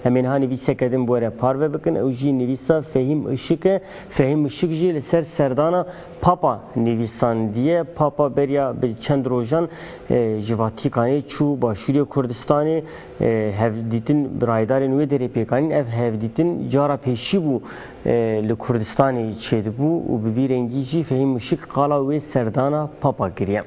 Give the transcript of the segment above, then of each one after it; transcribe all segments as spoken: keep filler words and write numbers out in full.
Em ê niha nivîseke din bi we re parve bikin. Ew jî nivîsa Fehîm Işık e. Fehîm Işık jî li ser serdana Papa nivîsandiye. Papa beriya bi çend rojan, e, ji Vatikanê çû Başûrê Kurdistanê, e, hevdîtin bi rayedarên wê derê pêk anîn. Ev hevdîtin cara pêşî bû, e, li Kurdistanê çêdibû û bi vî rengî jî Fehîm Işık qala wê serdana Papa kiriye.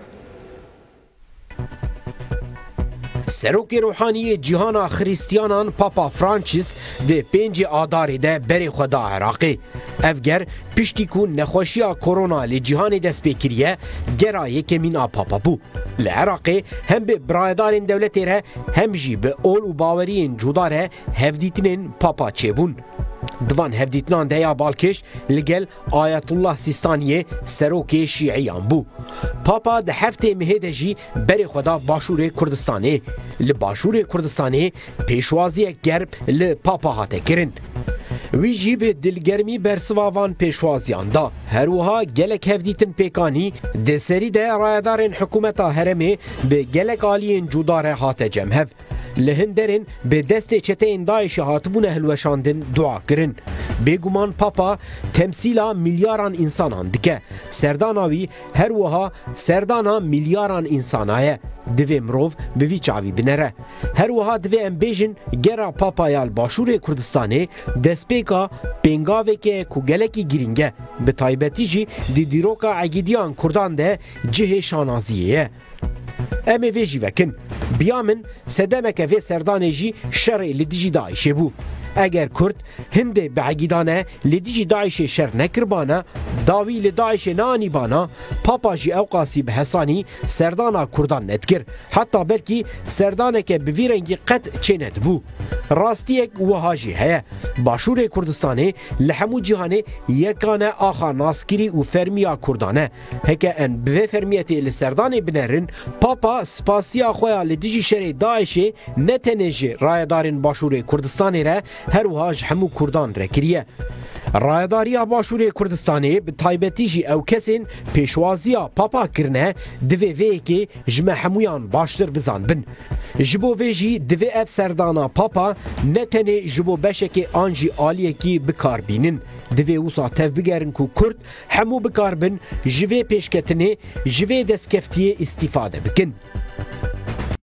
Serokê Ruhanî yê Cîhana Xristiyanan Papa Francis di pêncê Adarê de berê xwe da Iraqê. Ev ger piştî ku nexweşiya korona li cîhanê dest pê kiriye, gera yekemîn a Papa bû. Li Iraqê hem bi birayedarên dewletê re hem jî bi ol û baweriyên cuda re hevdîtinên Papa çêbûn. Di van hevdîtinan de ya balkêş li gel Ayetullah Sîstaniyê serokê Şîiyan bû. Papa di heftê mehê de jî berê xwe da Başûrê Kurdistanê. Li Başûrê Kurdistanê pêşwaziyek germ li Papa hate kirin. Wî jî bi dilgermî bersiva van pêşwaziyan da. Her wiha gelek hevdîtin pêk anî, di serî de rayedarên hikûmeta herêmê bi gelek aliyên cuda re hate cem hev. Li hin derên bi destê çeteyên DAIŞê hatibûne hilweşandin, dua kirin. Bêguman Papa temsîla milyaran însanan dike. Serdana wî her wiha serdana milyaran însana ye. Divê mirov bi vî çavî binere. Her wiha divê em bêjin, gera Papa ya li Başûrê Kurdistanê destpêka pêngaveke ku gelekî girîng e, bi taybetî jî di dîroka egîdiyan Kurdan de cihê şanaziyê ye. Em ê vê jî vekin. Biya min, sedemeke vê serdanê jî şerê li dijî DAIŞê bû. Eger Kurd hindê bi egîdane li dijî DAIŞê şer nekiribana, dawî li DAIŞê neanîbana, Papa jî ewqasî bi hesanî serdana Kurdan nedikir. Heta belkî serdaneke bi vî rengî qet çênedibû. Rastiyek wiha jî heye. Başûrê Kurdistanê li hemû cîhanê yekane axa naskirî û fermiya Kurdan e. Heke em bi vê fermiyetê li serdanê binerin, Papa spasiya xwe ya li dijî şerê DAIŞê ne tenê ji rayedarên Başûrê Kurdistanê re, her wiha ji hemû Kurdan re kiriye. Rayedariya Başûrê Kurdistanê, bi taybetî jî ew kesên pêşwaziya Papa kirine, divê vê yekê ji me hemûyan baştir bizanbin. Ji bo vê jî divê ev serdana Papa ne tenê ji bo beşekê an jî aliyekî bi kar bînin. Divê wisa tevbigerin ku Kurd hemû bikarbin ji vê pêşketinê, ji vê destkeftiyê îstîfade bikin.